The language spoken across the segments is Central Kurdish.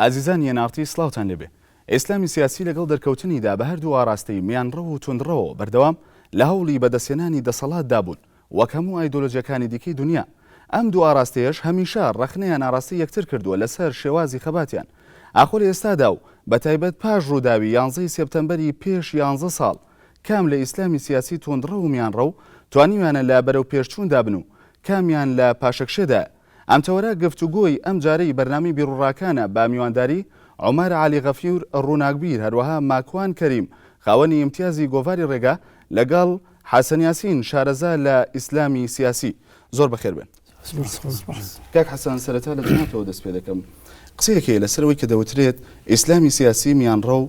ئازیزانی NRT سڵاوتان لێبێ. ئیسلامی سیاسی لەگەڵ دەرکەوتنیدا بە هەردوو ئاڕاستەی میانڕەو و توندڕەوەوە بەردەوام لە هەوڵی بەدەستهێنانی دەسەڵاتدا بوون وەک هەموو ئایدۆلۆجیەکانی دیکەی دونیا. ئەم دوو ئاڕاستەیەش هەمیشە ڕەخنەیان ئاڕاستەی یەکتر کردووە لەسەر شێوازی خەباتیان. ئاخۆ لە ئێستادا و بەتایبەت پاش ڕووداوی یانزەی سێپتەمبەری پێش یانزە ساڵ کام لە ئیسلامی سیاسی توندڕەو و میانڕەو توانیویانە لە بەرەوپێشچووندا بن و کامیان لە پاشەکشێدایە؟ ئەم تەوەرە گفتوگۆی ئەم جارەی بەرنامەی بیروڕاکانە بە میوانداری عومەر عەلی غەفور ڕووناکبیر هەروەها ماکوان کەریم خاوەنی ئیمتیازی گۆڤاری ڕێگا لەگەڵ حەسەن یاسین شارەزا لە ئیسلامی سیاسی. زۆر بەخێر بێن. کاک حەسەن سەرەتا لە جەنابتەوە دەست پێ دەکەم. قسەیەک هەیە لەسەر ئەوەی کە دەوترێت ئیسلامی سیاسی میانڕەو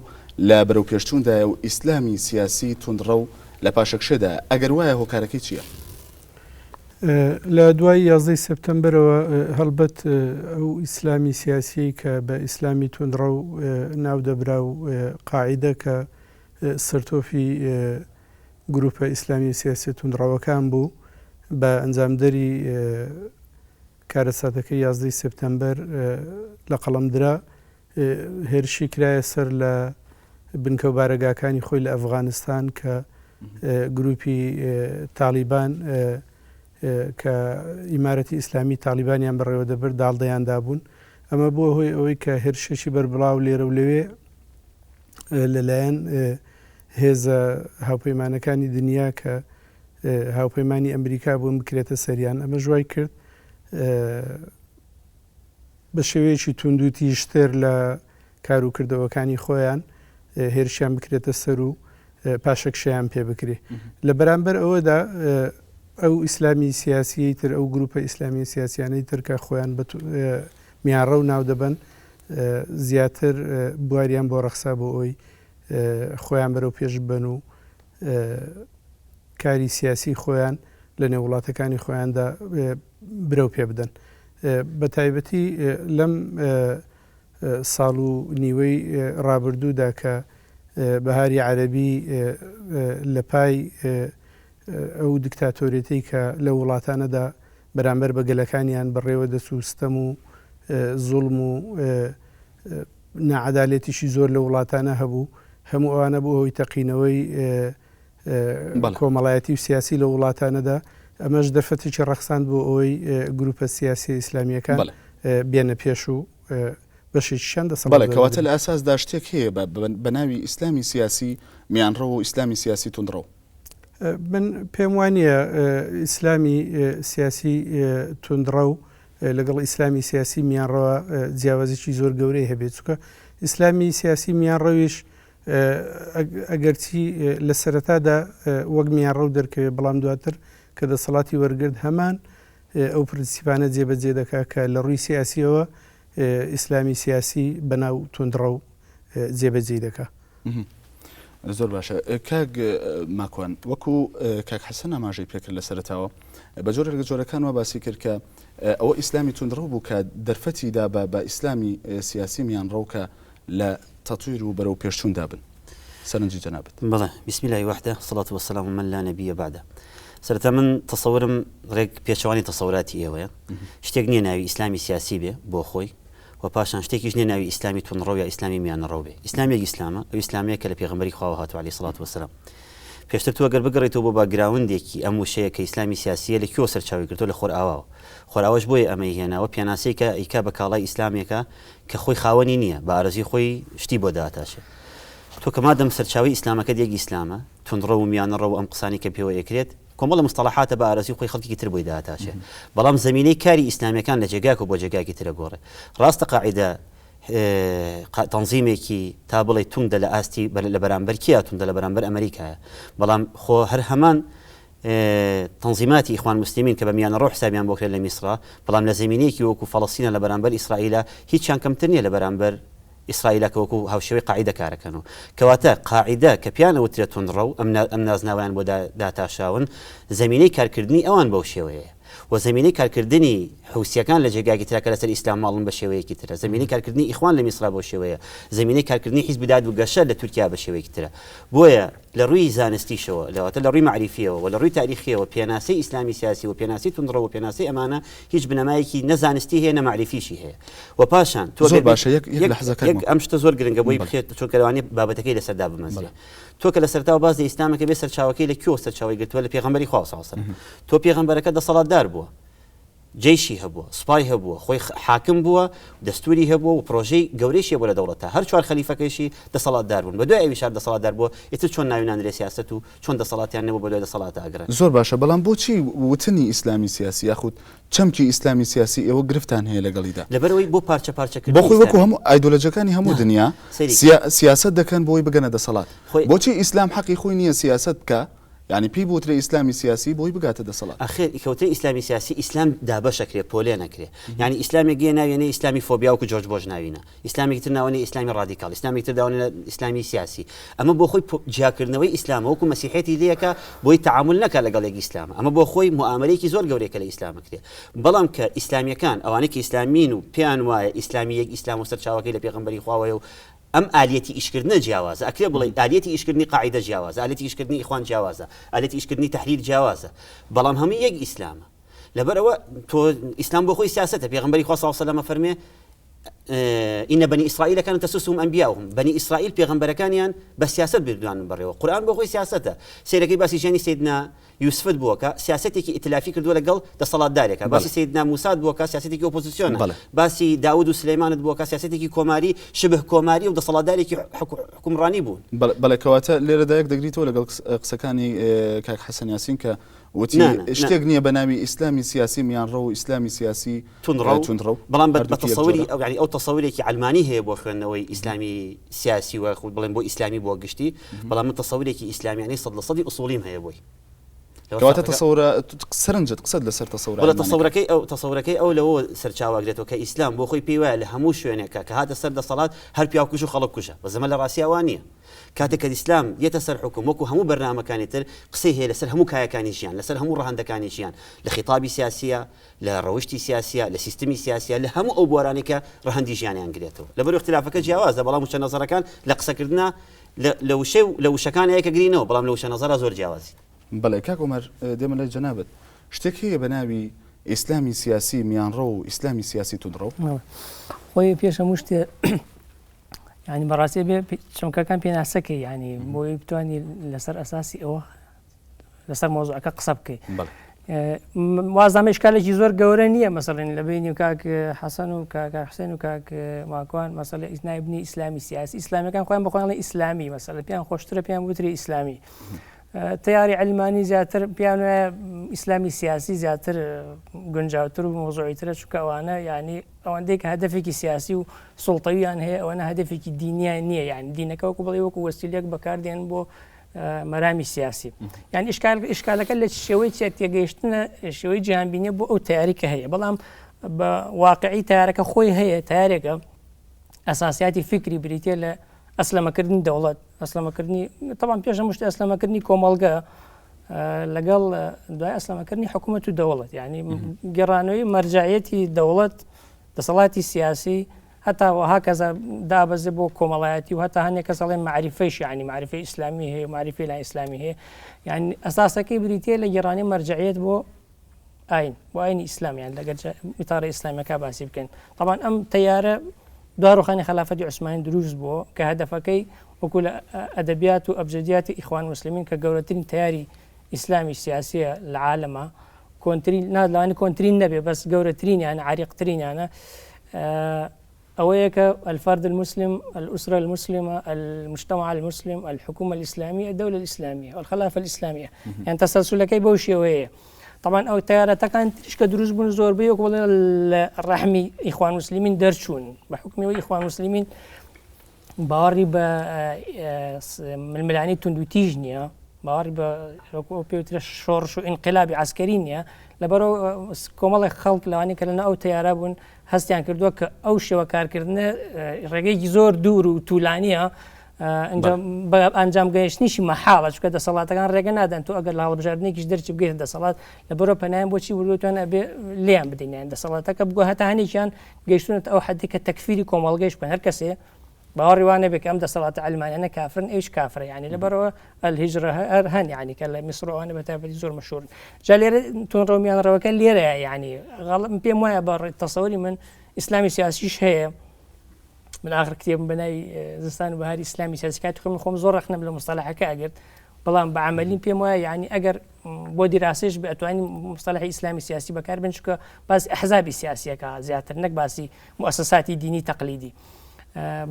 لە بەرەوپێشچووندایە و ئیسلامی سیاسی توندڕەو لە پاشەکشێدایە، ئەگەر وایە هۆکارەکەی چییە؟ لە دوای یازدەی سێپتەمبەرەوە هەڵبەت ئەو ئیسلامی سیاسیەی کە بە ئیسلامی توندڕەو ناو دەبرا و قاعیدە کە سەرتۆفی گروپە ئیسلامی سیاسیە توندڕەوەکان بوو بە ئەنجامدەری کارەساتەکەی یازدەی سێپتەمبەر لە قەڵەم درا هێرشی کرایە سەر لە بنکە و بارەگاکانی خۆی لە ئەفغانستان کە گروپی تاڵیبان کە ئیمارەتی ئیسلامی تاڵیبانیان بەڕێوە دەبرد داڵدەیان دابوون. ئەمە بووە هۆی ئەوەی کە هێرشێکی بەربڵاو لێرە و لەوێ لەلایەن هێزە هاوپەیمانەکانی دنیا کە هاوپەیمانی ئەمریکا بوون بکرێتە سەریان. ئەمەش وای کرد بە شێوەیەکی توندوتیژتر لە کار و کردەوەکانی خۆیان هێرشیان بکرێتە سەر و پاشەکشەیان پێ بکرێ. لە بەرامبەر ئەوەدا ئەو ئیسلامی سیاسیەی تر، ئەو گروپە ئیسلامیە سیاسیانەی تر کە خۆیان بە میانڕەو ناو دەبەن، زیاتر بواریان بۆ ڕەخسا بۆ ئەوەی خۆیان بەرەو پێش ببەن و کاری سیاسی خۆیان لە نێو وڵاتەکانی خۆیاندا برەو پێ بدەن. بە تایبەتی لەم ساڵ و نیوەی ڕابردوودا کە بەهاری عەرەبی لە پای ئەو دیکتاتۆریەتەی کە لەو وڵاتانەدا بەرامبەر بە گەلەکانیان بەڕێوە دەچوو ستەم و زوڵم و ناعەدالەتیشی زۆر لەو وڵاتانە هەبوو هەموو ئەوانە بووە هۆی تەقینەوەی کۆمەڵایەتی و سیاسی لەو وڵاتانەدا، ئەمەش دەرفەتێکی ڕەخساند بۆ ئەوەی گروپە سیاسیە ئیسلامییەکان بێنە پێش و بەشێکیشیان دەسەڵات بەڵێ، کەواتە لە ئەساسدا شتێک هەیە بە ناوی ئیسلامی سیاسی میانڕەو و ئیسلامی سیاسی توندڕەو. من پێم وانییە ئیسلامی سیاسی توندڕەو لەگەڵ ئیسلامی سیاسی میانڕەوە جیاوازیی زۆر گەورەی هەبێت، چونکە ئیسلامی سیاسی میانڕەویش ئەگەرچی لە سەرەتادا وەک میانڕەو دەرکەوێت، بەڵام دواتر کە دەسەڵاتی وەرگرت هەمان ئەو پرنسیپانە جێبەجێ دەکات کە لە ڕووی سیاسییەوە ئیسلامی سیاسی بەناو توندڕەو جێبەجێی دەکات. زۆر باشە کاک ماکوان، وەکو کاک حەسەن ئاماژەی پێکرد لە سەرەتاوە بە جۆرێک لە جۆرەکان وا باسی کرد کە ئەوە ئیسلامی توندڕەو بوو کە دەرفەتی دا بە ئیسلامی سیاسی میانڕەو کە لە تەتویر و بەرەو پێشچووندا بن. سەرنجی جەنابت. بەڵێ، بسم اللە وحدە، الصلاة والسلام من لا نبی بعدە. سەرەتا من تەسەورم ڕێک پێچەوانەی تەسەوراتی ئێوەیە. شتێک نییە ناوی ئیسلامی سیاسی بێ بۆ خۆی و پاشان شتێکیش نییە ناوی ئیسلامی توندڕەو یا ئیسلامی میانەڕەو بێ. ئیسلام یەک ئیسلامە، ئەو ئیسلامەیە کە لە پێغەمبەری خواوە هاتووە علیە الصلاة والسلام. پێشتر تۆ گەر بگەڕێیتەوە بۆ باکگراوندێکی ئەم وشەیە کە ئیسلامی سیاسییە لە کوێوە سەرچاوەی گرتووە لە خۆرئاواوە. خۆرئاواش بۆیە ئەمەی هێناوە پێناسەیەکە ئەیکا بە کاڵای ئیسلامێکە کە خۆی خاوەنی نییە، بە ئارەزووی خۆی شتی بۆ داتاشێ. تۆ کە مادەم سەرچاوەی ئیسلامەکەت یەک ئیسلامە، توندڕەو و میانەڕەو و ئەم قسانەی کە پێوە ئەکرێت، کۆمەڵە موستەڵەحاتە بە ئارەزووی خۆی خەڵکێکی تر بۆی داتاشێ. بەڵام زەمینەی کاری ئیسلامییەکان لە جێگایەکەوە بۆ جێگایەکی تر ئەگۆڕێ. ڕاستە قاعیدە تەنزیمێکی تا بڵێی توندە لە ئاستی لە بەرامبەر کێیە توندە لە بەرامبەر ئەمریکایە. بەڵام خۆ هەر هەمان تەنزیماتی ئیخوان موسلیمین کە بە میانەڕەو حسابیان بۆ کرێت لە میسرا، بەڵام لە زەمینەیەکی وەکو فەڵەستینە لە بەرامبەر ئیسرائیلا هیچیان کەمتر نییە لە بەرامبەر ئیسرائیلا کە وەکو هاوشێوەی قاعیدە کارەکەن و کەواتە قاعیدە کە پێیان ئەوترێت توندڕەو ئەم ئەم نازناوەیان بۆ داتاشاون زەمینەی کارکردنی ئەوان بەو شێوەیەیە و زەمینەی کارکردنی حوسیەکان لە جێگایەکی ترا کە لەسەر ئیسلام ماڵن بە شێوەیەکی ترە، زەمینەی کارکردنی ئیخوان لە میسرا بەو شێوەیە، زەمینەی کارکردنی حیزبی داد و گەشە لە تورکیا بە شێوەیەکی ترە. بۆیە لە ڕووی زانستیشەوە، لە واتە لە ڕووی مەعریفییەوە و لە ڕووی تاریخییەوە پێناسەی ئیسلامی سیاسی و پێناسەی توندڕەو و پێناسەی ئەمانە هیچ بنەمایەکی نە زانستی هەیە نە مەعریفیشی هەیە. و پاشان تۆ زۆر گەر باشە یەک یەک یەک لەحزە کاک یەک ماکوان. ئەم شتە زۆر گرنگە بۆی بەڵێ. بخێت چونکە لەوانەیە بابەتەکەی لەسەر دابمەزرێ. بەڵێ. تۆ کە لە سەرەتاوە باس لە ئیسلامەکە بێ سەرچاوەکەی لە کوێوە سەرچاوەی گرتووە لە پێغەمبەری خوا صلی اللە علیه و سلم. تۆ پێغەمبەرەکە دەسەڵاتدار بووە جەیشی هەبووە سوپای هەبووە خۆی حاکم بووە دەستوری هەبووە و پرۆژەی گەورەیشی هەبووە لە دەوڵەتە هەر چوار خەلیفەکەیشی دەسەڵاتدار بوون بەدوای ئەویش هەر دەسەڵاتدار بووە ئیتر چۆن ناوی نانرێ سیاسەت و چۆن دەسەڵاتیان نەبوو بەدوای دەسەڵاتە ئەگەڕێن. زۆر باشە بەڵام بۆچی وتنی ئیسلامی سیاسی یاخود چەمکی ئیسلامی سیاسی ئێوە گرفتان هەیە لەگەڵیدا؟ لەبەرئەوەی بۆ پارچە پارچە بۆ کردنی خۆی وەکو ئیسلامی. هەموو ئایدۆلۆجیەکانی هەموو نا دنیا سەیری کە. سیا سیاسەت دەکەن بۆی بگەنە دەسەڵات خۆی. بۆچی ئیسلام حەقی خۆی نیە سیاسەت بکا یانی پێی بوترێ ئیسلامی سیاسی بۆی بگاتە دەسەڵات. ئاخر کەوترێ ئیسلامی سیاسی ئیسلام دابەش ئەکرێ پۆلێن ئەکرێ یانی ئیسلامێک گێ ناوی ئەنێ ئیسلامی فۆبیا وەکو جۆرج بۆش ناوی نا ئیسلامێکی تر ناوەنێ ئیسلامی ڕادیکاڵ ئیسلامێکی تر داوەنێ ئیسلامی سیاسی ئەمە بۆ خۆی جیاکردنەوەی ئیسلامە وەکو مەسیحێتی لەکە بۆی تەعامول نەکا لەگەڵ یەک ئیسلامە ئەمە بۆ خۆی موئامەرەیەکی زۆر گەورەیە کە لە ئیسلام ئەکرێ بەڵام کە ئیسلامیەکان ئەوانەی کە ئیسلامین و پێیان وایە ئیسلامی یەک ئیسلام و سەرچاوەکەی لە پێغەمبەری خواوەیە و ئەم ئالیەتی ئیشکردنە جیاوازە، ئەکرێ بڵێی ئالیەتی ئیشکردنی قاعیدە جیاوازە، ئالیەتی ئیشکردنی ئیخوان جیاوازە، ئالیەتی ئیشکردنی تەحریر جیاوازە، بەڵام هەمووی یەک ئیسلامە. لەبەرئەوە تۆ ئیسلام بۆ خۆی سیاسەتە، پێغەمبەری خوا صلی اللە علیە وسلم ئەفەرموێ إن بني إسرائيل كانت تسوسهم أنبياؤهم، بەنی ئیسرائیل پێغەمبەرەکانیان بە سیاسەت بردوانن بەڕێوە، قورئان بۆ خۆی سیاسەتە، سەیرەکەی باسی ژیانی سەیدنا یوسفت بووە کە سیاسەتێکی ئیتلافی کردووە لەگەڵ دەسەڵاتدارێکا، باسی سەیدنا موسات بووە کە سیاسەتێکی ئۆپۆزیسیۆنە، باسی داود و سلەیمانت بووە کە سیاسەتێکی کۆماری، شبه کۆماری و دەسەڵاتدارێکی حوکمڕانی بوون. بەڵێ کەواتە لێرەدا یەک دەگریتەوە لەگەڵ قسەکانی کاک حەسەن یاسین کە وتی شتێک نییە بە ناوی ئیسلامی سیاسی میانڕەو و ئیسلامی سیاسی توندڕەو، بەڵام بە تەسەوری ئەو یانی ئەو تەسەورێکی عەلمانی هەیە بۆ خوێندنەوەی ئیسلامی سیاسی و یاخود بڵێن بۆ ئیسلامی بۆ گشتی، بەڵام من تەسەورێکی ئیسلامیانەی سەد لە سەدی ئوسوڵیم هەیە بۆی. کەواتە تەسەورە سەرنجت قسەت لەسەر تەسەورە بەڵێ تەسەورەکەی ئەو تەسەورەکەی ئەو لەوە سەرچاوە ئەگرێتەوە کە ئیسلام بۆ خۆی پێی وایە لە هەموو شوێنێکا کە هاتە سەر دەسەڵات هەر پیاوکوژ و خەڵک کوژە بەس ئەمە لە ڕاستیا وا نییە کاتێک کە ئیسلام یەتە سەر حوکم وەکو هەموو بەرنامەکانی تر قسەی هەیە لەسەر هەموو کایەکانی ژیان لەسەر هەموو ڕەهەندەکانی ژیان لە خیتابی سیاسیە لە ڕەوشتی سیاسیە، لە سیستمی سیاسیە، لە هەموو ئەو بوارانەی کە ڕەهەندی ژیانیان گرێتەوە. لەبەرئەوە ئیختلافەکە جیاوازە، بەڵام وشە نەزەرەکان لە قسەکردنا لە لە وشەی و لە وشەکانا یەکەگرینەوە، بەڵام لە وشە نەزەرا زۆر جیاوازین. بەڵێ کاک عومەر دێمە لای جەنابت، شتێک هەیە بە ناوی ئیسلامی سیاسی میانڕەو و ئیسلامی سیاسی توندڕەو؟ خۆی پێش هەموو شتێ یانی بەڕاستی بێ چەمکەکان پێناسەکەی یانی بۆی بتوانی لەسەر ئەساسی ئەوە لەسەر مۆزوعەکە قسە بکەی وازدامە ئشکالێکی زۆر گەورە نییە مەسەڵێن لە بینی و کاک حەسەن و کاک حسێن و کاک ماکوان مەسەلە ئیسنایبنی ئیسلامی سیاسی ئیسلامیەکان خۆیان بەخۆیان ئیسلامی مەسەلە پێیان خۆشترە پێیان وتری ئیسلامی تیاری علمانی زیاتر پێیان وایە ئیسلامی سیاسی زیاتر گونجاوتر و مۆزوعیترە چونکە ئەوانە یعنی ئەوەندەی کە هەدەفێکی سیاسی و سوڵتەویان هەیە ئەوەنە هەدەفێکی دینیان نییە یعنی دینەکە وەکو بڵێ وەکو وەسیلەیەک بەکاردێن بۆ مەرامی سیاسی یان ئیشکالەکە لە شێوەی چێ تێگەیشتنە شێوەی جیهانبینیە بۆ ئەو تیاری کە هەیە بەڵام بە واقعی تارەکە خۆی هەیە تارێکە ئەساسیاتی فکری بریتە لە ئەسلەمەکردنی دەوڵەت ئەسلەمەکردنی تەوان پێش هەموو شتێ ئەسلەمەکردنی کۆمەڵگە لەگەڵ دوای ئەسلەمەکردنی حکوومەت و دەوڵەت یعنی گەڕانەوەی مەرجعەتی دەوڵەت دەسەڵاتی سیاسی هەتا وهکذا دابەزێ بۆ کۆمەڵایەتی و هەتا هەندێک کەس ئەڵێن مەعریفەیش یانی مەعریفەی ئیسلامی هەیە و مەعریفەی لا ئیسلامی هەیە یانی ئەساسەکەی بریتییە لە گێڕانی مەرجەعیەت بۆ ئاین بۆ ئاینی ئیسلام یان لەگەر ئیتارە ئیسلامیەکە باسی بکەین طبعا ئەم تەیارە دوا ڕوخانی خەلافەتی عوسمانی دروست بووە کە هەدەفەکەی وەکو لە ئەدەبیات و ئەبجەدیاتی ئیخوان مسلمین کە گەورەترین تەیاری ئیسلامی سیاسیە لە عالەمە کۆنترین نا لەوانەیە کۆنترین نەبێ بەس گەورەترینیانە عەریقترینیانە ئەوەیە کە الفرد المسلم الأسرة المسلمة المجتمع المسلم الحكومة الإسلامية الدولة الإسلامية والخلافة الإسلامية يعني تسلسلەکەی بەو شێوەیە طبعا ئەو تیارەتەکان تریش کە دروست بوون زۆربەی وەک بڵێ لە ڕەحمی ئیخوان مسلمین دەرچوون بە حکومی ئیخوان مسلمین باوەڕی بە ململانێی توندوتیژ نییە، باوەڕی بە وەکو ئەو پێوترە شۆڕش و ئینقلابی عەسکەری نییە، لەبەرئەوە کۆمەڵێک خەڵک لەوانەیە کە لەناو ئەو تەیارە بوون هەستیان کردووە کە ئەو شێوە کارکردنە ڕێگەیەکی زۆر دوور و تولانیە. ئینجا بە ئەنجام گەیشتنیشی مەحاڵە چونکە دەسەڵاتەکان ڕێگە نادەن تۆ ئەگەر لە هەڵبژاردنێکیش دەرچی بگەیتە دەسەڵات لەبەرەوە پەنایان بۆچی بردووە ئەبێ لێیان بدەین یان دەسەڵاتەکە بگۆ هەتا هەنێکیان گەیشتونەتە ئەو حەدی کە تەکفیری کۆمەڵگەیش بکەن هەر کەسێ باوەڕی وا نەبێت کە ئەم دەسەڵاتە عەلمانیانە کافرن ئەویش کافرە یعنی لەبەرەوە الهجرە هەر هەن یعنی کە لە میسر و ئەوانە بە تایبەتی زۆر مەشهورن جا لێرە توندڕەو میانڕەوەکە لێرەیە یعنی غەڵ پێم وایە بە تەسەوری من ئیسلامی سیاسیش هەیە من ئاخر کتێبم بە ناوی زستان و بەهاری ئیسلامی سیاسی کاتی خۆم خۆم زۆر ڕەخنەم لە مستەلەحەکە ئەگرت بەڵام بە عملی پێم وایە یعنی ئەگەر بۆ دیراسەش بێ ئەتوانی مستەلەحی ئیسلامی سیاسی بەکار بن چونکە باسی ئەحزابی سیاسیەکە زیاتر نەک باسی موسساتی دینی تەقلیدی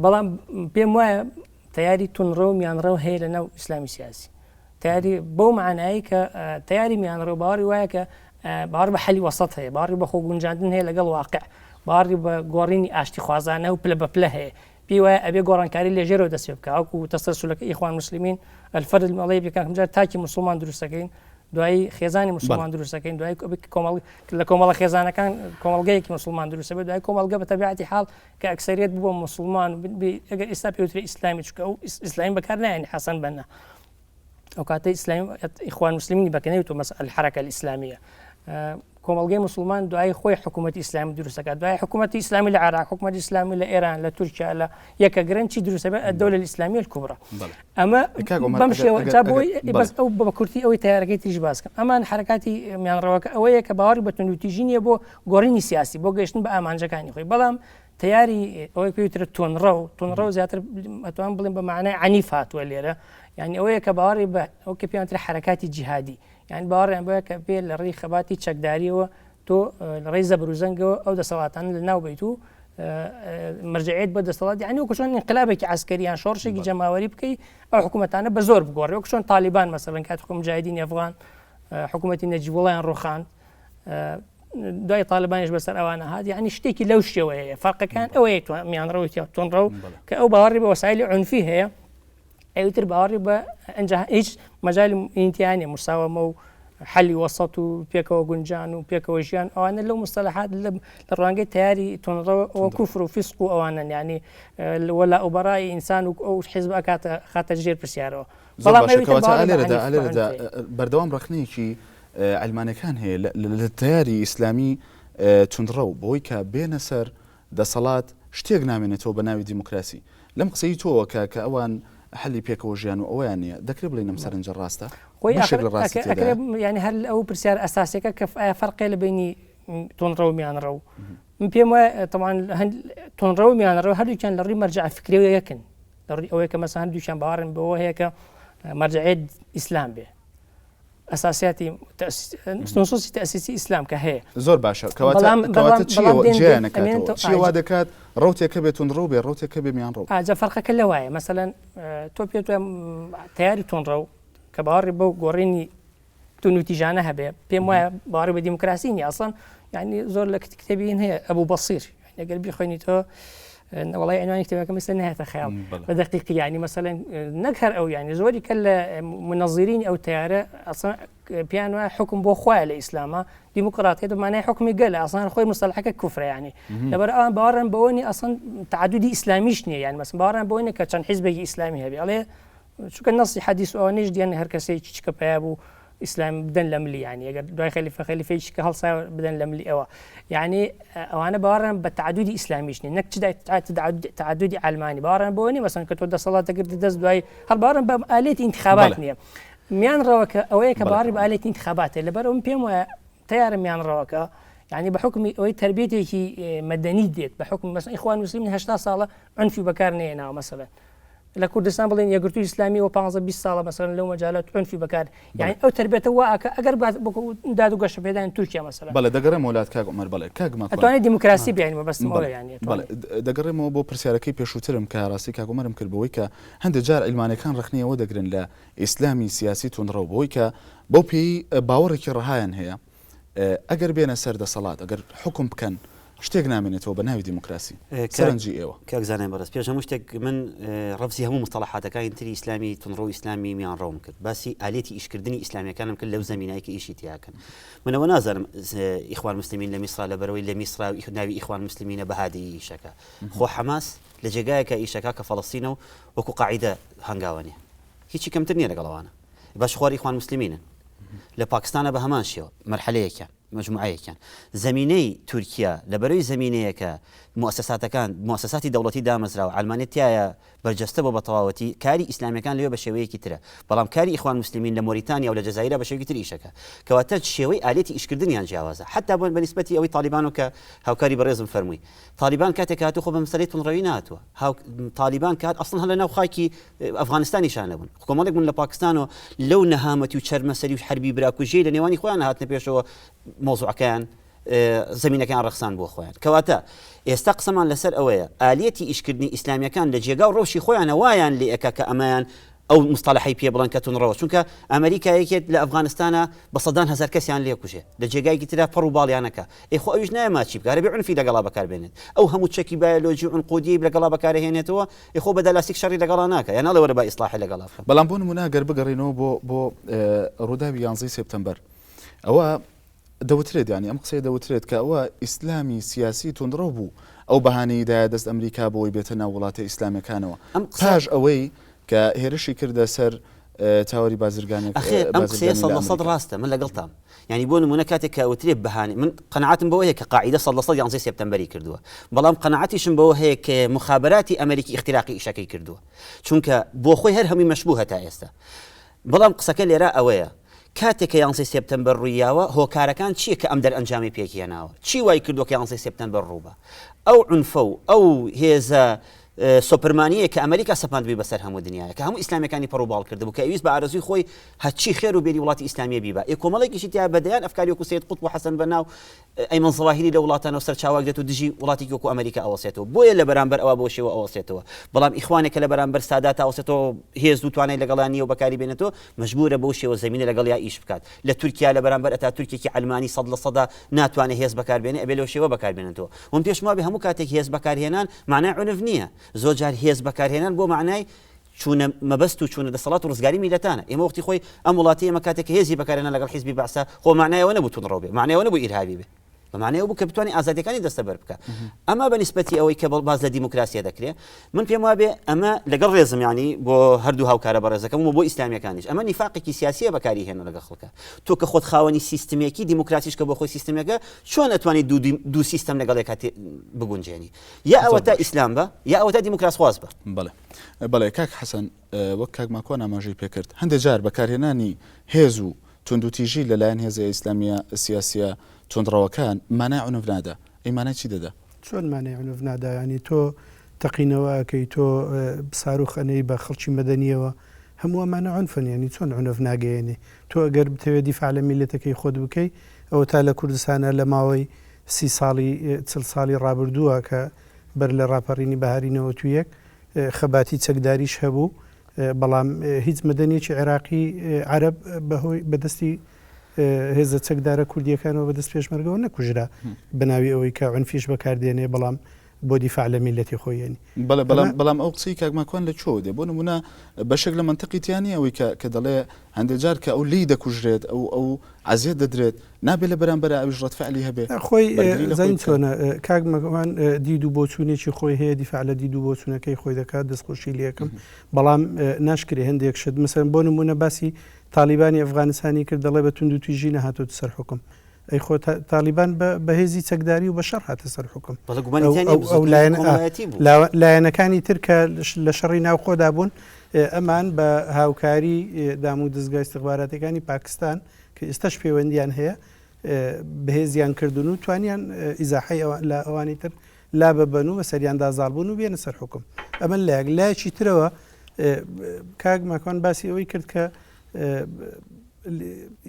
بەڵام پێم وایە تیاری تونڕە و میانڕەو هەیە لە ناو ئیسلامی سیاسی تیاری بەو معنایی کە تیاری میانڕەو باوەڕی وایە کە باوەڕ بە حەلی وەسەت هەیە باوەڕی بە خۆگونجاندن هەیە لەگەڵ واقع باوەڕی بە گۆڕینی ئاشتیخوازانە و پلە بە پلە هەیە پێی وایە ئەبێ گۆڕانکاری لە ژێرەوە دەست پێ بکا وەکو تەسەلسولەکە ئیخوان موسلمین الفرد المەڵەی بکەن جار تاکی موسڵمان دروستەکەین دوایی خێزانی موسڵمان دروستەکەین دوای کۆمەڵ لە کۆمەڵە خێزانەکان کۆمەڵگەیەکی موسڵمان دروستە بێت دوای کۆمەڵگە بە تەبیعەتی حاڵ کە ئەکسەریەت بووە موسڵمان ئەگەر ئێستا پێوترێ ئیسلامی چونکە ئەو ئیسلامی بەکار نایەنی حەسەن بەننا ئەو کاتەی ئیسلامی ئیخوان مسلمینی بەکەنەوە تۆ مەسئل الحرکە الئیسلامیە کۆمەڵگەی مسلمان دوای خۆی حکوومەتی ئیسلامی دروستەکات دوای حکوومەتی ئیسلامی لە عراق حکوومەتی ئیسلامی لە ئێران لە تورکیا لە یەکە گرن چی دروستە بێت الدولة الإسلامیە الکبرى ئەمە بەم شێوە جا بۆی بەس ئەو بە کورتی ئەوەی تیارەکەی تریش باس کەم ئەمان حرکاتی میانڕەوەکە ئەوەیە کە باوەڕی بە توندوتیژی نییە بۆ گۆڕینی سیاسی بۆ گەیشتن بە ئامانجەکانی خۆی بەڵام تەیاری ئەوەی پێی وترێت تونڕەو، تونڕەو زیاتر ئەتوان بڵێم بە مەعنای عەنیف هاتووە لێرە، یانی ئەوەیە کە باوەڕی بە ئەو کە پێیان وترێت حەرەکاتی جیهادی، یانی باوەڕیان بەوەیە کە پێ لە ڕێی خەباتی چەکدارییەوە تۆ لە ڕێی زەبر و زەنگەوە ئەو دەسەڵاتانە لە ناو بەیت و مەرجەعیەت بۆ دەسەڵات یانی وەکو چۆن ئینقلابێکی عەسکەری یان شۆڕشێکی جەماوەری بکەی ئەو حکوومەتانە بە زۆر بگۆڕی وەکو چۆن تالیبان مەسەلەن کاتی خۆی موجاهیدینی ئەفغان حکوومەتی نەجیبوڵایان ڕووخاند دوای تاالبانیش بەسەر ئەوانە هات یعنی شتێکی لەو شێوەیە فەرقەکان ئەوەیە میانڕەوی تونڕەو کە ئەو باوەڕی بە وەسایلی عنفی هەیە ئەوتر باوەڕی بە ئەنج هیچ مەجای ئینتیانە مساوەمە و حەلی وەسەت و پێکەوە گونجان و پێکەوە ژیان ئەوانە لەو مستەلحات لە ڕوانگەی تیاری تونڕەوە ئەوە کوفر و فیسق و ئەوانن ینی وەلا ئەوبەڕای ئینسان و ئەو حیزب ئەکاتە خاتە ژێر پرسیارەوە بەڵام لێرەدا بەردەوام ڕخنەیەکی عەلمانەکان هەیە لە تەیاری ئیسلامی توندڕەو بەوەی کە بێنە سەر دەسەڵات شتێک نامێنێتەوە بە ناوی دیموکراسی. لەم قسەی تۆوە کە کە ئەوان حەلی پێکەوە ژیان و ئەوەیان نییە، دەکرێ بڵێین ئەم سەرنجە ڕاستە؟ خۆی بەشێک لە ڕاستی تێدایە؟ یانی هەر ئەو پرسیارە ئەساسیەکە کە ئایا فەرقێ لە بەینی توندڕەو و میانڕەو؟ من پێم وایە تەبعەن توندڕەو و میانڕەو هەردووکیان لە ڕووی مەرجەعە فکریەوە یەکن، لە ڕووی ئەوەی کە مەسەلەن هەردووکیان باوەڕیان بەوە هەیە کە مەرجەعیەت ئیسلام بێ. ئەساسیاتی نصوصی تەئسیسی ئیسلام کە هەیە. زۆر باشە کەواتە کەواتە چییە جیایان نەکاتەوە چییە وا دەکات ڕەوتێک هەبێ توندڕەو بێ ڕەوتێک هەبێ میانڕەو؟ ئا جا فەرقەکە لەوایە مەسەلەن تۆ پێت وایە تەیاری توندڕەو کە باوەڕی بەو گۆڕینی توندوتیژانە هەبێ پێم وایە باوەڕی بە دیموکراسی نییە ئەسڵەن یعنی زۆر لە کتێبی هەیە ئەبوو بەسیر ئەگەر بیخوێنیتەوە وەڵای عنوانی کتێبەکەم ئێستا نهێتە خەیاڵ بە دەقیقی یعنی مەسەلەن نەک هەر ئەو یعنی زۆری کە لە منەزیرین ئەو تیارە ئەسڵەن پێیان وایە حکم بۆ خوایە لە ئیسلامە دیموکراتیەت بە مانای حکمی گەلە ئەسڵەن خۆی مستەلحەکە کوفرە یعنی لەبەر ئەوان باوەڕیان بەوە نیە ئەسڵەن تعددی ئیسلامیش نییە یعنی مەسەلەن باوەڕیان بەوە نیە کە چەند حیزبێکی ئیسلامی هەبێ ئەڵێ چونکە نەسی حەدیس و ئەوانەیش دیان هەر کەسێکی چکە پیا بوو ئیسلام بدەن لە ملی یانی ئەگەر دوای خەلیفە خەلیفەیەکی کە هەڵسا بدەن لە ملی ئەوە یعنی ئەوانە باوەڕیان بە تعدودی ئیسلامیش نیە نەک چ تعدودی عەلمانی باوەڕیان بەوە نیە مەسەن کە تۆ دەسەڵات دەگرتە دەست دوای هەر باوەڕیان بە ئالێتی ئینتخابات نیە میان ڕەوەکە ئەوەیە کە باوەڕی بە ئالێتی ئینتخاباتە لەبەر ئەوم پێم وایە تیارە میان ڕەوەکە یعنی بە حکمی ئەوەی تربیەتێکی مەدەنی دێت بە حکم مەسەن ئیخوان مسلمین 80 ساڵە عنفی بەکار نێناوە مەسەلەن لە کوردستان بڵێن یەکگرتووی ئیسلامی وە پانزە 20 ساڵە مەسەلەن لەو مەجالە عونفی بەکار یانی ئەو تربیەتە وا ئەکا ئەگەر داد و گەشەپێدانی تورکیا مەسەلەن. بەڵێ دەگەڕێمەوە لات کاک عومەر بەڵێ کاک ماکوان. ئەتوانێ دیموکراسی بێنی مەبەستم ئەوەیە یانی ئەتوانێ. بەڵێ دەگەڕێمەوە بۆ پرسیارەکەی پێشووترم کە ڕاستی کاک عومەرم کرد بەوەی کە هەندێ جار عیلمانەکان ڕەخنەی ئەوە دەگرن لە ئیسلامی سیاسی توندڕەو بەوەی کە بەو پێیەی باوەڕێکی ڕەهایان هەیە ئەگەر بێنە سەر دەسەڵات ئەگەر حوکم بکەن. شتێک نامێنێتەوە بە ناوی دیموکراسی. سەرنجی ئێوە؟ کاک زانای بەڕێز پێش هەموو شتێک من ڕەفزی هەموو مستەڵەحاتەکانی تری ئیسلامی توندڕەو ئیسلامی میانڕەوم کرد باسی ئالیەتی ئیشکردنی ئیسلامیەکانم کرد لەو زەمینای کە ئیشی تیاکەن من ئەوە نازانم ئیخوان مسلمین لە میسرا لەبەرەوەی لە میسرا و ناوی ئیخوان مسلمینە بەهادی ئیشەکە خۆ حەماس لە جێگایەکە ئیشەکە کە فەڵەستینە و وەکو قاعیدە هەنگاوە نیە هیچی کەمتر نییە لەگەڵ ئەوانە باش خوار ئیخوان مسلمینن لە پاکستانە بە هەمان شێوە مەرحەلەیەکیان مەجموعەیەکیان. زەمینەی تورکیا لەبەرەی زەمینەیەکە موئەسەساتەکان، موئەسەساتی دەوڵەتی دامەزراوە، عەلمانیەت تیایا بەرجەستە بووە بە تەواوەتی، کاری ئیسلامیەکان لەوێ بە شێوەیەکی ترە، بەڵام کاری ئیخوان موسلمین لە مۆریتانیا و لە جەزائیرا بە شێوەیەکی تر ئیشەکا. کەواتە شێوەی ئالیەتی ئیشکردنیان جیاوازە. حەتا بە نیسبەتی ئەوەی تالیبان و کە هاوکاری بەڕێزم فەرمووی. تالیبان کاتێک کە هاتوو خۆ بە مەسەلەی توندڕەوی نەهاتووە. هاو تالیبان کە هات ئەسڵەن هەر لە ناو خاکی ئەفغانستانیشا نەبوون. کۆمەڵێک بوون لە پاکستان و لەو نەهامەتی و چەرمەسەری و حەربی براکوژیەی لە نێوانی خۆیان هاتنە پێشەوە مەوزوعەکەیان زەمینەکەیان ڕەخسان بۆ خۆیان. کەواتە ئێستا قسەمان لەسەر ئەوەیە ئالیەتی ئیشکردنی ئیسلامیەکان لە جێگا و ڕەوشی خۆیانە وایان لێ ئەکا کە ئەمەیان ئەو مستەڵەحەی پێ بڵێن کە توندڕەوە چونکە ئەمریکا یەکێت لە ئەفغانستانە بە سەدان هەزار کەسیان لێ کوژێ لە جێگایەکی ترا پەڕ و باڵیان ئەکا ئەی خۆ ئەویش نایە ماچی بکا هەرەبێ عونفی لەگەڵا بەکار بێنێت ئەو هەموو چەکی بایەلۆجی و عنقودیەی لەگەڵا بەکارەهێنێتەوە ئەی خۆ بە دەلاستیک شەڕی لەگەڵا ناکا یان ناڵێ وەرە با ئیسڵاحی لەگەڵا بکەم. بەڵام بۆ نموونە گەر بگەڕێینەوە بۆ بۆ ڕووداوی یانزەی سێپتەمبەر ئەوە دەوترێت یانی ئەم قسەیە دەوترێت کە ئەوە ئیسلامی سیاسی توندڕەو بوو ئەو بەهانەی دایە دەست ئەمریکا بۆی بێتە ناو وڵاتە ئیسلامیەکانەوە ئەم قسە پاش ئەوەی کە هێرشی کردە سەر تاوەری بازرگانێک ئەخێر ئەم قسەیە بازرگانی سەد لە لە سەد ئەمریکا. ڕاستە من لەگەڵتام یانی بۆ نموونە کاتێک کە ئەوترێ بەهانەی من قەناعەتم بەوە هەیە کە قاعیدە 100% یانزەی سێپتەمبەری کردووە بەڵام قەناعەتیشم بەوە هەیە کە موخابەراتی ئەمریکی ئیختیراقی ئیشەکەی کردووە چونکە بۆ خۆی هەر هەمووی مەشبوهە تا ئێستا بەڵام قسەکە لێرە ئەوەیە کاتێک کە یانزەی سێپتەمبەر ڕوویاوە هۆکارەکان چییە کە ئەم دەرئەنجامی پێکهێناوە چی وای کردووە کە یانزەی سێپتەمبەر ڕووبا ئەو عونفە و ئەو هێزە سۆپرمانییە کە ئەمریکا سەپاندبووی بەسەر هەموو دنیایا، کە هەموو ئیسلامیەکانی پەڕ و باڵ کردبوو، کە ئەیویست بە ئارەزووی خۆی هەرچی خێر و بێری وڵاتی ئیسلامیە بیبا. ئێ کۆمەڵێکیشی تیا بە دەیان ئەفکاری وەکو سەید قوتب و حەسەن بەنا و ئەیمەن زەواهیری لە وڵاتانەوە سەرچاوە ئەگرێت و دژی وڵاتێکی وەکو ئەمریکا ئەوەسێتەوە. بۆیە لە بەرامبەر ئەوا بەو شێوە ئەوەسێتەوە. بەڵام ئیخوانێک کە لە بەرامبەر ساداتا ئەوەسێتەوە هێز و توانای لەگەڵا نییە و بەکاری بێنێتەوە، مەجبوورە بەو شێوە زەمینە لەگەڵیا ئیش بکات. لە تورکیا لە بەرامبەر ئەتاتورکێکی عەلمانی سەد لە سەدا ناتوانێ هێز بەکار بێنێ ئەبێ لەو شێوە بەکار بێنێتەوە. من پێشم وابێ هەموو کاتێک هێز بەکارهێنان مەعنای عونف نییە. زۆر جار هێز بەکارهێنان بۆ مەعنای چوونە مەبەست و چوونە دەسەڵات و ڕزگاری میللەتانە. ئێمە وەختی خۆی ئەم وڵاتەی ئێمە کاتێک کە هێزی بەکارهێنا لەگەڵ حیزبی بەعسا خۆ مەعنای ئەوە نەبوو توندڕەو بێ، مەعنای ئەوە نەبوو ئیرهابی بێ. بە مەعنای ئەوە بوو کە بتوانێ ئازادیەکانی دەستەبەر بکا. ئەما بە نیسبەتی ئەوەی کە باس لە دیموکراسیە دەکرێ من پێم وابێ ئەمە لەگەڵ ڕێزم یانی بۆ هەردوو هاوکارە بەڕێزەکەم و بۆ ئیسلامیەکانیش ئەمە نیفاقێکی سیاسیە بەکاری هێنە لەگەڵ خەڵکە تۆ کە خۆت خاوەنی سیستمێکی دیموکراسیش کە بۆ خۆی سیستمێکە چۆن ئەتوانی دوو سیستەم لەگەڵ یەکا بگونجێنی یا ئەوەتا ئیسلام بە یا ئەوەتا دیموکراسخواز بە. بەڵێ بەڵێ کاک حەسەن وەک کاک ماکوان ئاماژەی پێکرد هەندێک جار بەکارهێنانی هێز و توندوتیژی لەلایەن هێزە ئیسلامییە سیاسییە توندڕەوەکان مانای عونف نادا، ئەی مانای چی دەدا؟ چۆن مانای عونف نادا؟ یانی تۆ تەقینەوە ئەکەی، تۆ ساروخ ئەنێی بە خەڵکی مەدەنییەوە، هەموو ئەمانە عونفن، یانی چۆن عونف ناگەیەنێ؟ تۆ ئەگەر بتەوێ دیفاع لە میللەتەکەی خۆت بکەی، ئەوەتا لە کوردستانا لە ماوەی سی ساڵی چل ساڵی ڕابردووە کە بەر لە ڕاپەڕینی بەهاری 91 خەباتی چەکداریش هەبوو، بەڵام هیچ مەدەنیەکی عێراقی عەرەب بەهۆی بەدەستی هێزە چەکدارە کوردیەکانەوە بەدەست پێشمەرگەوە نەکوژرا بەناوی ئەوەی کە عنفیش بەکاردێنێ بەڵام بۆ دیفاع لە میلەتی خۆی یەنی. بەڵێ بەڵام بەڵام ئەو قسەی کاک ماکوان لە کوێوە دێ؟ بۆ نموونە بەشێک لە مەنتقی تیا نییە ئەوەی کە کە دەڵێ هەندێ جار کە ئەو لێی دەکوژرێت ئەو ئەو عەزیەت دەدرێت نابێ لە بەرامبەرا ئەویش ڕەد فعلی هەبێ خۆی بەرگری لە خۆی زانی بکا. چۆنە کاک مەکوان دید و بۆچوونێکی خۆی هەیە دیفاع لە دید و بۆچوونەکەی خۆی دەکات دەستخۆشی لێکەم بەڵام ناشکرێ هەندێک شت مەسەلەن بۆ نموونە باسی تاڵیبانی ئەفغانستانی کرد دەڵێ بە توندوتیژی نەهاتۆتە سەر حوکم ئەی خۆ تاڵیبان بە هێزی چەکداری و بە شەڕ هاتە سەر حوکم بەڵێ گومانی تیا نییە ئەو بزووتنەوەی لایەن کۆمەڵایەتی بوو. لایەنەکانی تر کە لە شەڕی ناوخۆدا بوون ئەمان بە هاوکاری دام و دەزگا ئیستخباراتیەکانی پاکستان کە ئێستاش پەیوەندیان هەیە بەهێزیان کردن و توانیان ئیزاحەی لە ئەوانی تر لاببەن و بەسەریاندا زاڵ بوون و بێنە سەر حوکم. ئەمە لایەک. لایەکی ترەوە کاک ماکوان باسی ئەوەی کرد کە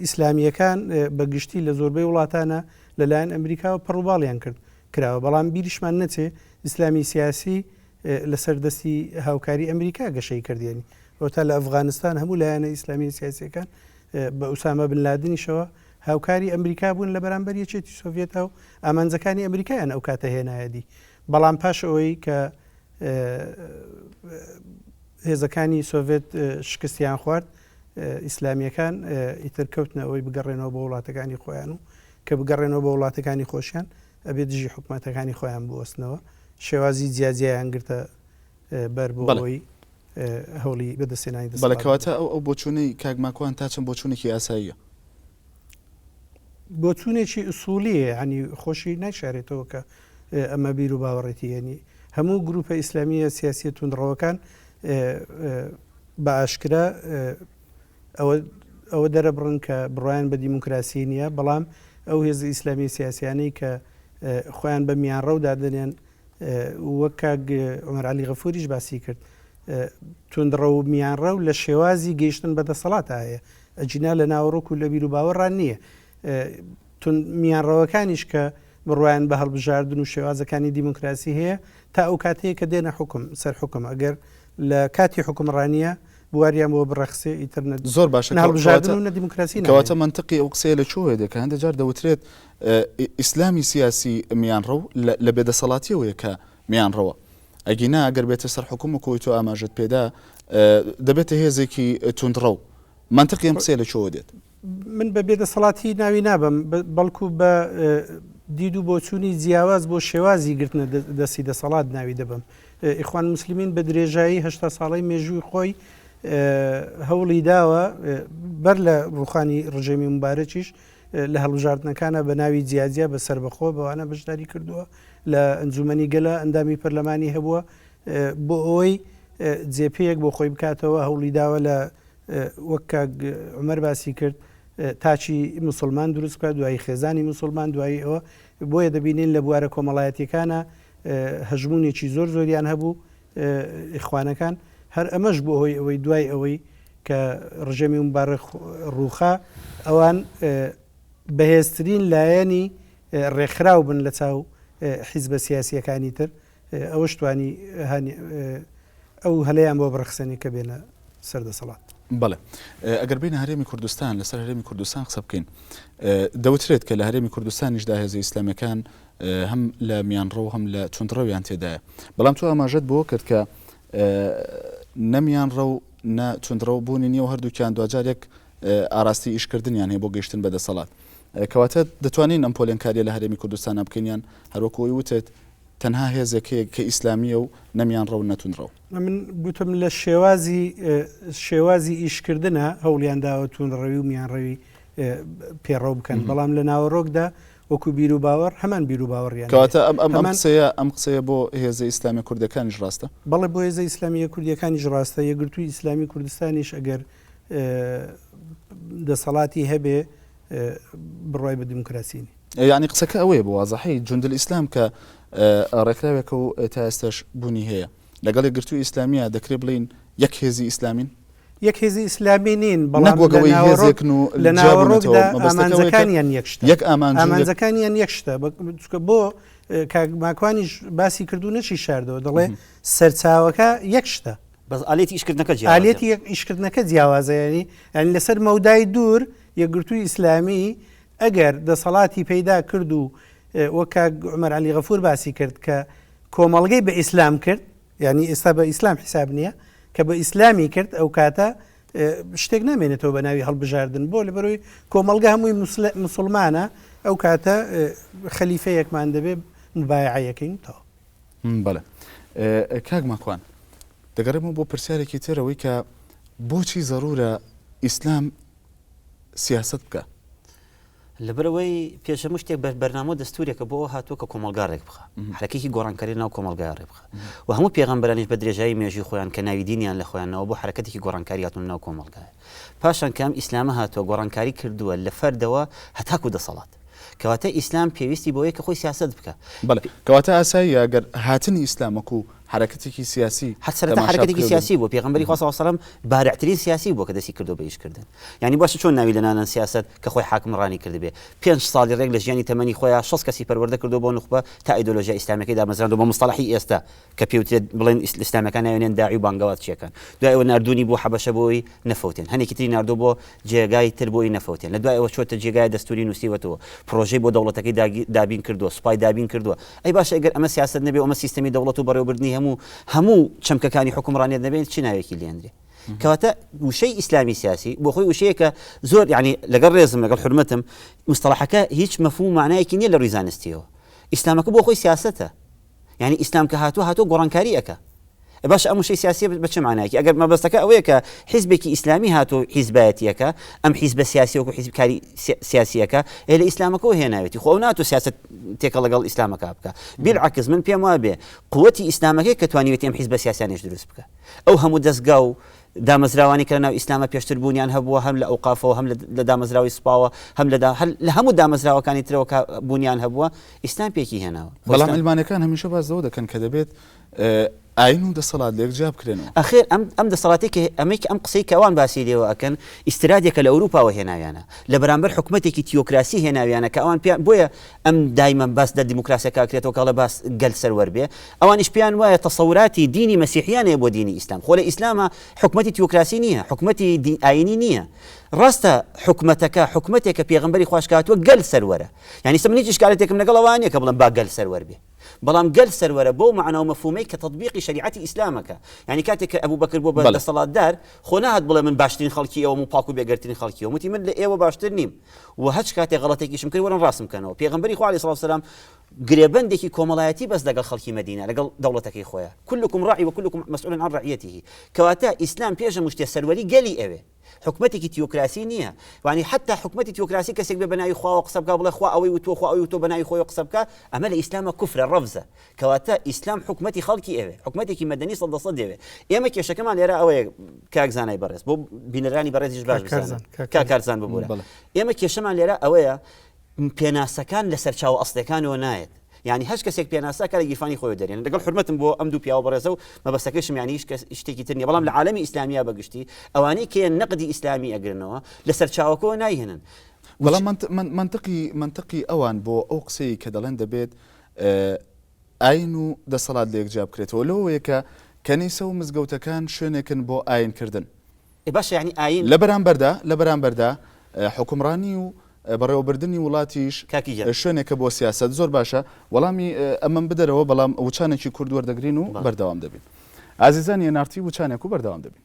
ئیسلامییەکان بە گشتی لە زۆربەی وڵاتانە لەلایەن ئەمریکاوە پەڕوباڵیان کرد کراوە، بەڵام بیریشمان نەچێ ئیسلامی سیاسی لەسەر دەستی هاوکاری ئەمریکا گەشەی کرد یانی ئەوەتا لە ئەفغانستان هەموو لایەنە ئیسلامیە سیاسیەکان بە ئوسامە بن لادنیشەوە. هاوکاری ئەمریکا بوون لە بەرامبەر یەکێتی سۆڤیەتا و ئامانجەکانی ئەمریکایان ئەو کاتە هێنایە دی. بەڵام پاش ئەوەی کە هێزەکانی سۆڤێت شکستیان خوارد، ئیسلامییەکان ئیتر کەوتنە ئەوەی بگەڕێنەوە بۆ وڵاتەکانی خۆیان و کە بگەڕێنەوە بۆ وڵاتەکانی خۆشیان ئەبێ دژی حکومەتەکانی خۆیان بوەستنەوە. شێوازی جیاجیایان گرتە بەر بۆ ئەوەی هەوڵی بەدەستهێنانی دەسەڵات بەڵێ کەواتە ئەو ئەو بۆچوونەی کاک ماکوان تا چەند بۆچوونێکی ئاساییە؟ بۆچوونێکی ئوسوڵییە یانی خۆشی نایشارێتەوە کە ئەمە بیر و باوەڕێتی یانی هەموو گروپە ئیسلامییە سیاسیە توندڕەوەکان بە ئاشکرا ئەوە ئەوە دەرەبڕن کە بڕوایان بە دیموکراسی نییە بەڵام ئەو هێزە ئیسلامیە سیاسیانەی کە خۆیان بە میانڕەو دادەنێن وەک کاک عومەر عەلی غەفوریش باسی کرد توندڕەو و میانڕەو لە شێوازی گەیشتن بە دەسەڵاتا هەیە ئەگینا لە ناوەڕۆک و لە بیروباوەڕا نییە میانڕەوەکانیش کە بڕوایان بە هەڵبژاردن و شێوازەکانی دیموکراسی هەیە تا ئەو کاتەیە کە دێنە حوکم سەر حوکم ئەگەر لە کاتی حوکمڕانیە بواریان بۆ بڕەخسێ ئیتر نە زۆر باشە نە هەڵبژاردن و نە دیموکراسی ناهێنن. کەواتە مەنتقی ئەو قسەیە لە کوێوە دێ کە هەندێک جار دەوترێت ئیسلامی سیاسی میانڕەو لە بێدەسەڵاتیەوەیە کە میانڕەوە ئەگینا ئەگەر بێتە سەر حوکم وەکو ئەوەی تۆ ئاماژەت پێدا دەبێتە هێزێکی توندڕەو مەنتقی ئەم قسەیە لە کوێوە دێت؟ من بە بێدەسەڵاتی ناوی نابەم، بەڵکو بە دید و بۆچوونی جیاواز بۆ شێوازی گرتنە دەستی دەسەڵات ناوی دەبەم. ئیخوان موسلمین بە درێژایی 80 ساڵەی مێژووی خۆی هەوڵی داوە بەر لە ڕوخانی ڕژێمی مبارەکیش لە هەڵبژاردنەکانە بە ناوی جیاجیا بە سەربەخۆ بەوانە بەشداری کردووە لە ئەنجومەنی گەلە ئەندامی پەرلەمانی هەبووە بۆ ئەوەی جێپێیەک بۆ خۆی بکاتەوە هەوڵی داوە لە وەک کاک عومەر باسی کرد تاکی موسڵمان دروست بکات دوایی خێزانی موسڵمان دوایی ئەوە بۆیە دەبینین لە بوارە کۆمەڵایەتیەکانە هەژمونێکی زۆر زۆریان هەبوو ئیخوانەکان هەر ئەمەش بۆ هۆی ئەوەی دوای ئەوەی کە ڕژێمی مبارەک ڕووخا ئەوان بەهێزترین لایەنی ڕێکخراو بن لە چاو حیزبە سیاسیەکانی تر ئەوەش توانی ئەو هەلەیان بۆ بڕەخسێنێ کە بێنە سەر دەسەڵات. بەڵێ ئەگەر بینە هەرێمی کوردستان لەسەر هەرێمی کوردستان قسە بکەین دەوترێت کە لە هەرێمی کوردستانیشدا هێزە ئیسلامیەکان هەم لە میانڕەو هەم لە توندڕەویان تێدایە بەڵام تۆ ئاماژەت بۆ کرد کە نە میانڕەو نە توندڕەو بوونی نییە و هەردووکیان دواجار یەک ئاراستی ئیشکردنیان هەیە بۆ گەیشتن بە دەسەڵات کەواتە دەتوانین ئەم پۆلێنکاریە لە هەرێمی کوردستانە بکەین یان هەروەکو ئەوی وتت تەنها هێزێک هەیە کە ئیسلامییە و نە میانڕەو نە توندڕەو. من گوتم لە شێوازی شێوازی ئیشکردنە هەوڵیان داوە توندڕەوی و میانڕەوی پێڕەو بکەن، بەڵام لە ناوەڕۆکدا وەکو بیروباوەڕ هەمان بیروباوەڕیان هەیە. کەواتە ئەم ئەم ئەم قسەیە ئەم قسەیە بۆ هێزە ئیسلامیە کوردیەکانیش ڕاستە؟ بەڵێ بۆ هێزە ئیسلامیە کوردیەکانیش ڕاستە، یەکگرتووی ئیسلامی کوردستانیش ئەگەر دەسەڵاتی هەبێ بڕوای بە دیموکراسی نیە. یانی قسەکە ئەوەیە بە وازحی جوند الاسلام کە ڕێکخراوێکە و تا ئێستاش بوونی هەیە لەگەڵ یەکگرتووی ئیسلامیە دەکرێ بڵێین یەک هێزی ئیسلامین؟ یەک هێزی ئیسلامی نین بەڵام نەک وەک ئەوەی هێزێکن و لە جیابوونەتەوە ناوەڕۆکدا مەبەستەکە ئەوەیە کە ئامانجەکانیان یەک شتە یەک ئامانج و یەک ئامانجەکانیان یەک شتە چونکە بۆ کاک ماکوانیش باسی کرد و نەشی شاردەوە دەڵێ سەرچاوەکە یەک شتە بەس ئالیەتی ئیشکردنەکە جیاوازە. ئالیەتی ئیشکردنەکە جیاوازە یانی یانی لەسەر مەودای دوور یەکگرتووی ئیسلامی ئەگەر دەسەڵاتی پەیدا کرد و وەک کاک عومەر عەلی غەفور باسی کرد کە کۆمەڵگەی بە ئیسلام کرد یانی ئێستا بە ئیسلام حیساب نییە کە بە ئیسلامی کرد ئەو کاتە شتێک نامێنێتەوە بە ناوی هەڵبژاردن بۆ لەبەرەوەی کۆمەڵگە هەمووی مسلمانە ئەو کاتە خەلیفەیەکمان دەبێ مبایعەیەکەین تەواو. بەڵێ کاک ماکوان دەگەڕێمەوە بۆ پرسیارێکی تر ئەوەی کە بۆچی زەرورە ئیسلام سیاسەت بکا؟ لەبەرئەوەی پێش هەموو شتێک بەرنامە و دەستورێکە بۆ ئەوە هاتووە کە کۆمەڵگا ڕێک بخا، حەرەکەیەکی گۆڕانکاری لەناو کۆمەڵگایا ڕێک بخا و هەموو پێغەمبەرانیش بە درێژایی مێژووی خۆیان کە ناوی دینیان لە خۆیان ناوە بۆ حەرەکەتێکی گۆڕانکاری هاتوون لەناو کۆمەڵگایا. پاشان کە ئەم ئیسلامە هاتووە گۆڕانکاری کردووە لە فەردەوە هەتاکوو دەسەڵات. کەواتە ئیسلام پێویستی بەوەیە کە خۆی سیاسەت بکا. بەڵێ کەواتە ئاساییە گەر هاتنی ئیسلام وەکوو. حەرەکەتێکی سیاسی هەر سەرەتا تەماشا حەرەکەتێکی بکرێ و سیاسی بووە پێغەمبەری خوا صلی اللە علیه و سلم بارعترین سیاسی بووە کە دەستی کردووە بە ئیش کردن یانی باشە چۆن ناوی لەنانەن سیاسەت کە خۆی حاکمڕانی کردبێ پێنج ساڵی ڕێک لە ژیانی تەمەنی خۆیا 60 کەسی پەروەردە کردووە بۆ نوخبە تا ئایدۆلۆژیا ئیسلامیەکەی دامەزراندووە بە مستەڵەحی ئێستا کە پێوترێت بڵێن ئیسلامیەکان ناوێنێن داعی و بانگەواز چیەکان دوای ئەوە ناردوونی بۆ حەبەشە بۆی نەفەوتێن هەنێکی تری ناردووە بۆ جێگای تر بۆی نەفەوتێن لە دوای ئەوە چۆتە جێگای دەستوری نووسیوەتەوە پرۆژەی بۆ دەوڵەتەکەی دابین کردووە سوپای دابین کردووە ئەی باشە ئەگەر ئەمە سیاسەت نەبێ و ئەمە سیستەمی دەوڵەت و بەڕێوەبردنی هەموو هەموو چەمکەکانی حوکمڕانیەت نەبێ چ ناوێکی لێنرێ؟ کەواتە وشەی ئیسلامی سیاسی بۆ خۆی وشەیەکە زۆر یعنی لەگەڵ ڕێزم لەگەڵ حورمەتم مستەڵەحەکە هیچ مەفهوم و معنایەکی نییە لە ڕووی زانستیەوە ئیسلامەکە بۆ خۆی سیاسەتە یعنی ئیسلام کە هاتووە هاتووە گۆڕانکاری ئەکا ئێ باشە ئەم وشەی سیاسیە بە چ مانایەکی ئەگەر مەبەستەکە ئەوەیە کە حیزبێکی ئیسلامی هاتووە و حیزبایەتیەکە ئەم حیزبە سیاسی وەکو حیزب کاری سیاسیەکە ئێ لە ئیسلامەکەەوە هێناوێتی خۆ ئەو ناتۆ سیاست تێکەڵ لەگەڵ ئیسلامەکە بکە بیلعکس من پێم وابێ قوتی ئیسلامەکەی کە توانیوێتی ئەم حیزبە سیاسیانش دروست بکە ئەو هەموو دەستگا و دامەزراوانی کە لەناو ئیسلامە پێشتر بوونیان هەبووە هەم لە ئەوقافەوە هەم لە دامەزراوەی سوپاوە هەم لە لە هەموو دامەزراوەکانی ترەوە کە بوونیان هەبووە ئیسلام پێکی هێناوە. بەڵام عیلمانیەکان هەمیشە باس لەوە دەکەن کە دەبێت ئاین و دەسەڵات لێک جیا بکرێنەوە. ئەخێر ئەم ئەم دەسەڵاتەی کە ئەمەی کە ئەم قسەی کە ئەوان باسی لێوە ئەکەن ئیسترادێکە لە ئەوروپاوە هێناویانە لە بەرامبەر حکومەتێکی تیۆکراسی هێناویانە کە ئەوان پێیان بۆیە ئەم دایمە باس لە دیموکراسیەکە ئەکرێتەوە کە ئەڵێ باس گەل سەروەر بێ ئەوانیش پێیان وایە تەسەوراتی دینی مەسیحیان هەیە بۆ دینی ئیسلام خۆ لە ئیسلاما حکومەتی تیۆکراسی نییە حکومەتی ئاینی نییە ڕاستە حکومەتەکە حکومەتێکە پێغەمبەری خواش کە هاتووە گەل سەروەرە یعنی ئێستا من هیچ ئیشکالەتێکم لەگەڵ ئەوە نییە کە بڵێم با گەل سەروەر بێ بەڵام گەل سەروەرە بەو مەعنا و مەفهومەی کە تەتبیقی شەریعەتی ئیسلامەکە یعنی کاتێک کە ئەبوبەکر بووە بە دەسەڵاتدار خۆ نەهات بڵێ من باشترین خەڵکی ئێوەم و پاک و بێگەردترین خەڵکی ئێوەم وتی من لە ئێوە باشتر نیم و هەچ کاتێک غەڵەتێکیشم کرد وەرن ڕاستم کەنەوە پێغەمبەری خوا علیه الصلاة والسلام گرێبەندێکی کۆمەڵایەتی بەس لەگەڵ خەڵکی مەدینە لەگەڵ دەوڵەتەکەی خۆیان كلكم راعي وكلكم مسؤول عن رعيته کەواتە ئیسلام پێش هەموو شتێ سەروەری گەلی ئەوێ حکومەتێکی تیۆکراسی نییە وانی حتا حکومەتی تیۆکراسی کەسێک بێ بەناوی خواوە قسە بکا بڵێ خوا ئەوەی وتووە خوا ئەوەی وتووە بەناوی خۆیەوە قسە بکا ئەمە لە ئیسلامە کوفرە ڕەفزە کەواتە ئیسلام حکومەتی خەڵکی ئەوێ حکومەتێکی مەدەنی سەد لە سەد دەوێ ئێمە کێشەکەمان لێرە ئەوەیە کاک زانای بەڕێز بۆ بینەرانی بەڕێزیش باش بزانن کاک کارزان ببورە ئێمە کێشەمان لێرە ئەوەیە پێناسەکان لە سەرچاوە ئەسڵیەکانەوە نایەت یانی هەچ کەسێک پێناسە کە لە گیرفانی خۆی دەرێن لەگەڵ حرمەتم بۆ ئەم دوو پیاوە بەڕێزە و مەبەستەکەشم یانی هیچ کەس شتێکی تر نییە بەڵام لە عالەمی ئیسلامییا بەگشتی ئەوانەی کە نەقدی ئیسلامی ئەگرنەوە لە سەرچاوەکەوە نایهێنن بەڵام مەنتقی مەنتقی ئەوان بۆ ئەو قسەی کە دەڵێن دەبێت ئاین و دەسەڵات لەیەک جیا بکرێتەوە لەوەیە کە کەنیسە و مزگەوتەکان شوێنێکن بۆ ئاینکردن. ئێ باشە یانی ئاین. لە بەرامبەردا لە بەرامبەردا حوکمڕانی و بەڕێوەبردنی وڵاتیش کاکی گیان. شوێنێکە بۆ سیاسەت. زۆر باشە وەڵامی ئەمەم بدەرەوە بەڵام وچانێکی کورت وەردەگرین و بەڵێ. بەردەوام دەبین. ئازیزانی ئێن ئاڕ تی وچانێک و بەردەوام دەبین.